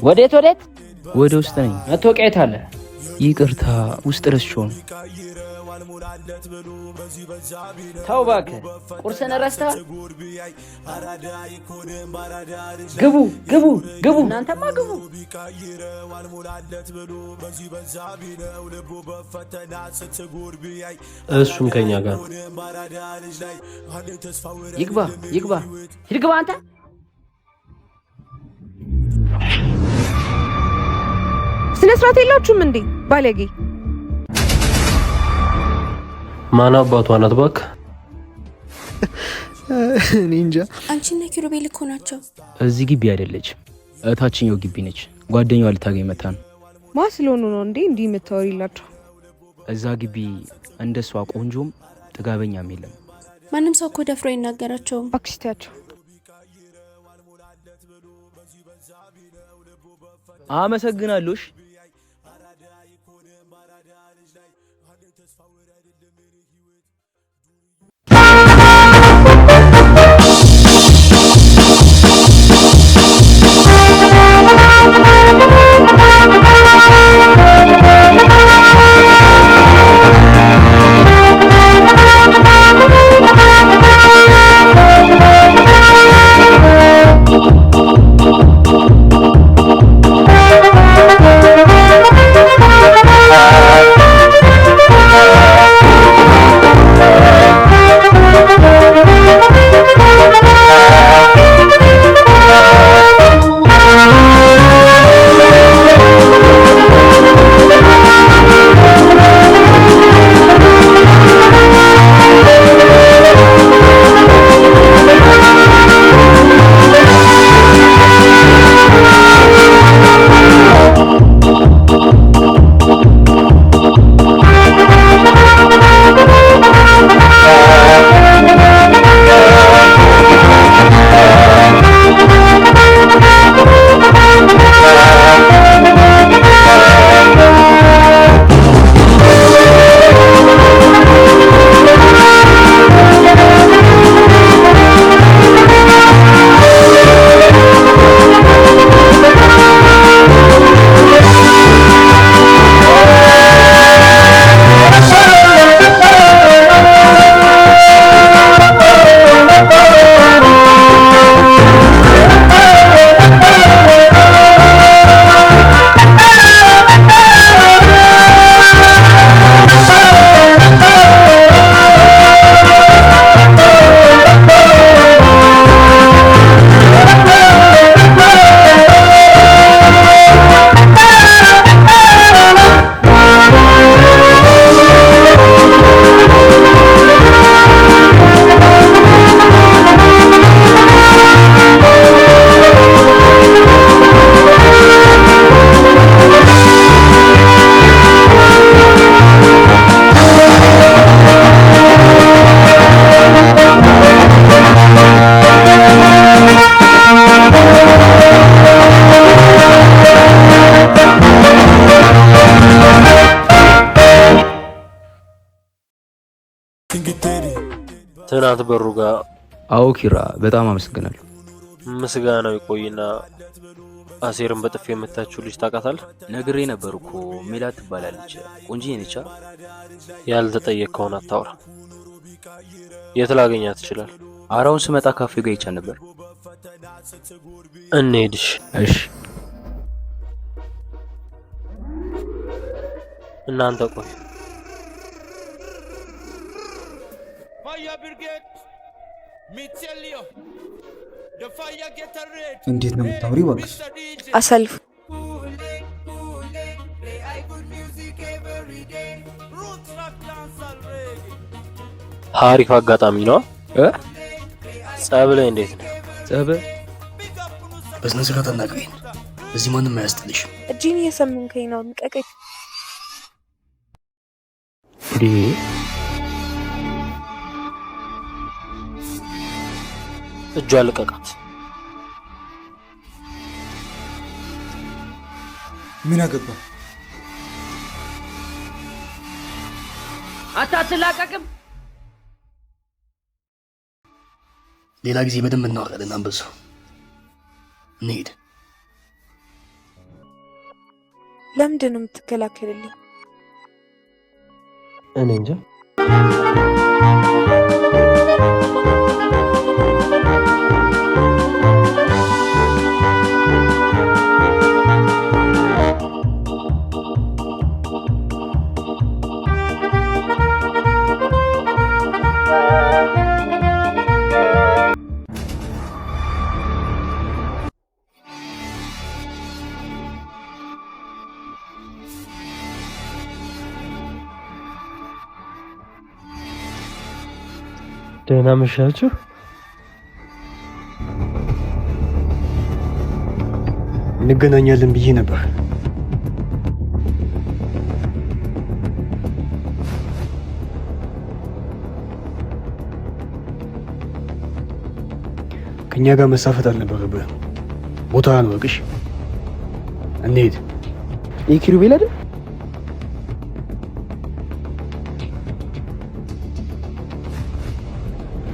ወዴት ወዴት? ወደ ውስጥ ነኝ። መታወቂያ የት አለ? ይቅርታ፣ ውስጥ ረስቼው ነው። ተው እባክህ፣ ቁርስን ረስተሃል። ግቡ ግቡ ግቡ! እናንተማ ግቡ። እሱም ከኛ ጋር ነው። ይግባ ይግባ፣ ሂድ ግባ አንተ። ስነ ስርዓት የላችሁም እንዴ ባለጌ! ማን አባቷ ናት እባክህ? እኔ እንጃ። አንቺና ኪሩቤል እኮ ናቸው። እዚህ ግቢ አይደለችም፣ እታችኛው ግቢ ነች። ጓደኛዋ ልታገኝ መታ ነው። ማ ስለሆኑ ነው እንዴ እንዲህ የምታወሪላቸው? እዛ ግቢ እንደሷ ቆንጆም ጥጋበኛም የለም። ማንም ሰው እኮ ደፍሮ አይናገራቸውም። እባክሽ ተያቸው። አመሰግናለሁ። እሺ። ትናንት በሩ ጋር አዎ ኪራ፣ በጣም አመሰግናለሁ። ምስጋናው ይቆይና አሴርን በጥፊ የመታችው ልጅ ታውቃታለህ? ነግሬ ነበር እኮ፣ ሜላት ትባላለች። ቆንጆዬ ነች። ያልተጠየቅከውን አታውራ። የት ላገኛት ትችላል? አራውን ስመጣ ካፌ ጋር ይቻል ነበር። እንሂድሽ። እሺ። እናንተ ቆይ። እንዴት ነው የምታወሪው? እባክሽ። አሳልፉ። አሪፍ አጋጣሚ ነው። እ? ጸብ ላይ እንዴት ነው? ጸብ በስነ ስርዓት አናግሪኝ። እዚህ ማንም አያስጥልሽም። እጄን እየሰምንከኝ ነው፣ ልቀቀኝ። እንዴ? እጇ ልቀቃት። ምን አገባ? አንተ አትላቀቅም። ሌላ ጊዜ በደንብ እናወራለን። አንበሳው እንሂድ። ለምንድን ነው የምትከላከልልኝ? እኔ እንጃ። ደህና መሻችሁ። እንገናኛለን ብዬ ነበር። ከኛ ጋር መሳፈጥ አልነበረብህም። ቦታ ነው እቅሽ። እንሂድ። ይህ ኪሩቤል አይደል?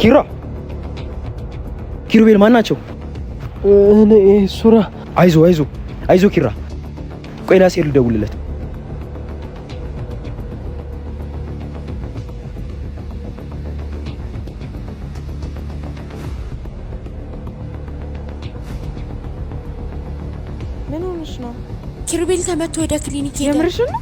ኪራ፣ ኪሩቤል ማን ናቸው? እኔ ሱራ። አይዞ አይዞ አይዞ ኪራ፣ ቆይ ላሴር ልደውልለት። ምን ሆነሽ ነው? ኪሩቤል ተመቶ ወደ ክሊኒክ ሄደ። የምርሽን ነው?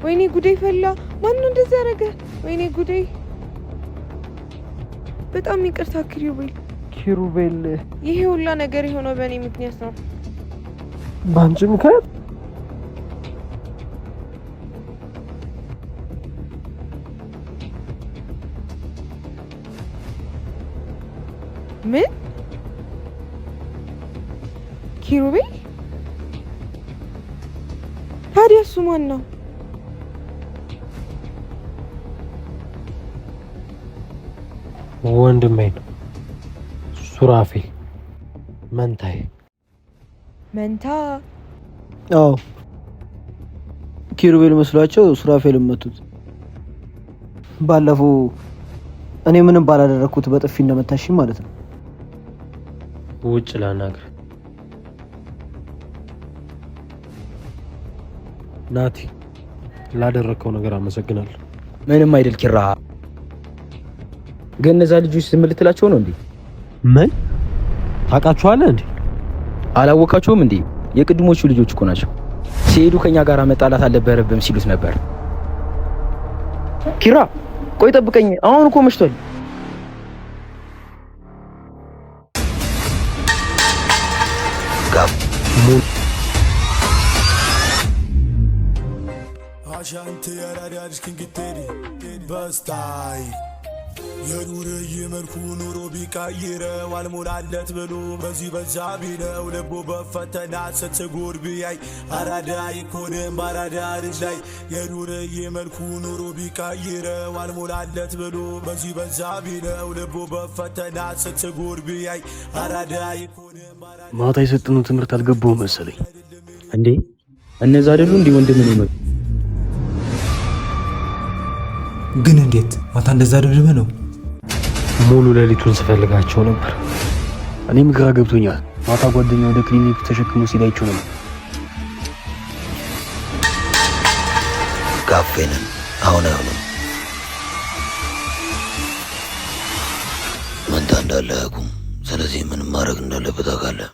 ወይኔ ጉዴ ፈላ። ማን ነው እንደዚህ ያደረገ? ወይኔ ጉዴ! በጣም ይቅርታ ኪሩቤል። ኪሩቤል፣ ይሄ ሁላ ነገር የሆነው በእኔ ምክንያት ነው። በአንቺ ምክንያት? ምን ኪሩቤል? ታዲያ እሱ ማን ነው? ወንድሜ ነው፣ ሱራፌል መንታዬ። መንታ? አዎ፣ ኪሩቤል መስሏቸው ሱራፌልን መቱት። ባለፈው እኔ ምንም ባላደረግኩት በጥፊ እንደመታሽኝ ማለት ነው። ውጭ ላናግር። ናቲ፣ ላደረግከው ነገር አመሰግናለሁ። ምንም አይደል ኪራ። ግን እነዛ ልጆች ዝም ልትላቸው ነው እንዴ? ምን ታውቃችኋለህ እንዴ? አላወቃቸውም እንዴ? የቅድሞቹ ልጆች እኮ ናቸው። ሲሄዱ ከኛ ጋር መጣላት አልነበረብም ሲሉት ነበር። ኪራ ቆይ ጠብቀኝ፣ አሁን እኮ መሽቷል። አሻንቲ የራዳጅ ኪንግቴዲ በስታይ የዱርዬ መልኩ ኑሮ ቢቀይረው አልሞላለት ብሎ በዚህ በዛ ቢለው ልቡ በፈተና ስትጎድ ቢያይ አራዳ ይኮንም በአራዳ ልጅ ላይ የዱርዬ መልኩ ኑሮ ቢቀይረው አልሞላለት ብሎ በዚህ በዛ ቢለው ልቡ በፈተና ስትጎድ ቢያይ አራዳ ይኮንም። ማታ የሰጠነው ትምህርት አልገባውም መሰለኝ። እንዴ እነዛ አይደሉ እንዴ ወንድም ነው የመጡት? ግን እንዴት ማታ እንደዛ ደብድበህ ነው? ሙሉ ሌሊቱን ስፈልጋቸው ነበር። እኔም ግራ ገብቶኛል። ማታ ጓደኛ ወደ ክሊኒክ ተሸክሞ ሲሄድ ነው። ካፌንን አሁን አይሆንም። መንታ እንዳለ አያውቁም። ስለዚህ ምን ማድረግ እንዳለበት ታውቃለህ።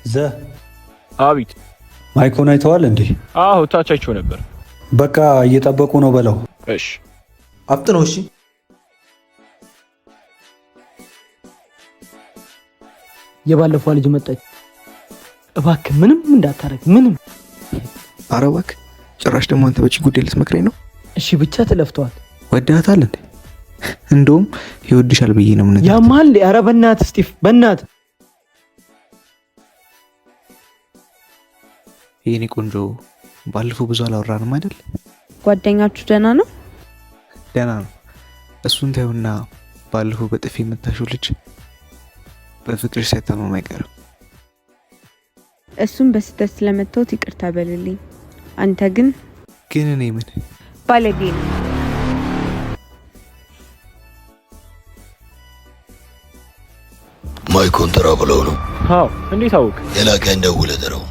ዘ አቤት። ማይኮን አይተዋል እንዴ? አዎ፣ ታቻቸው ነበር። በቃ እየጠበቁ ነው በለው። እሺ፣ አፍጥነው። እሺ። የባለፈዋ ልጅ መጣች። እባክህ ምንም እንዳታረግ ምንም። ኧረ እባክህ ጭራሽ ደግሞ አንተ በቺ ጉዳይ ልትመክረኝ ነው? እሺ ብቻ ትለፍተዋል። ወዳታል እንዴ? እንደውም ይወድሻል ብዬ ነው ምን ያማል። ኧረ በእናትህ ስጢፍ በእናትህ። የኔ ቆንጆ ባለፈው ብዙ አላወራንም አይደል? ጓደኛችሁ ደህና ነው? ደህና ነው። እሱን ታዩና ባለፈው በጥፊ የመታሽው ልጅ በፍቅርሽ ሳይታመም አይቀርም። እሱም በስህተት ስለመታሁት ይቅርታ በልልኝ። አንተ ግን ግን እኔ ምን ባለጌ ነው። ማይኮን ጥራ ብለው ነው። አዎ፣ እንዴት አወቅ? የላከን ደውለህ ጥራው።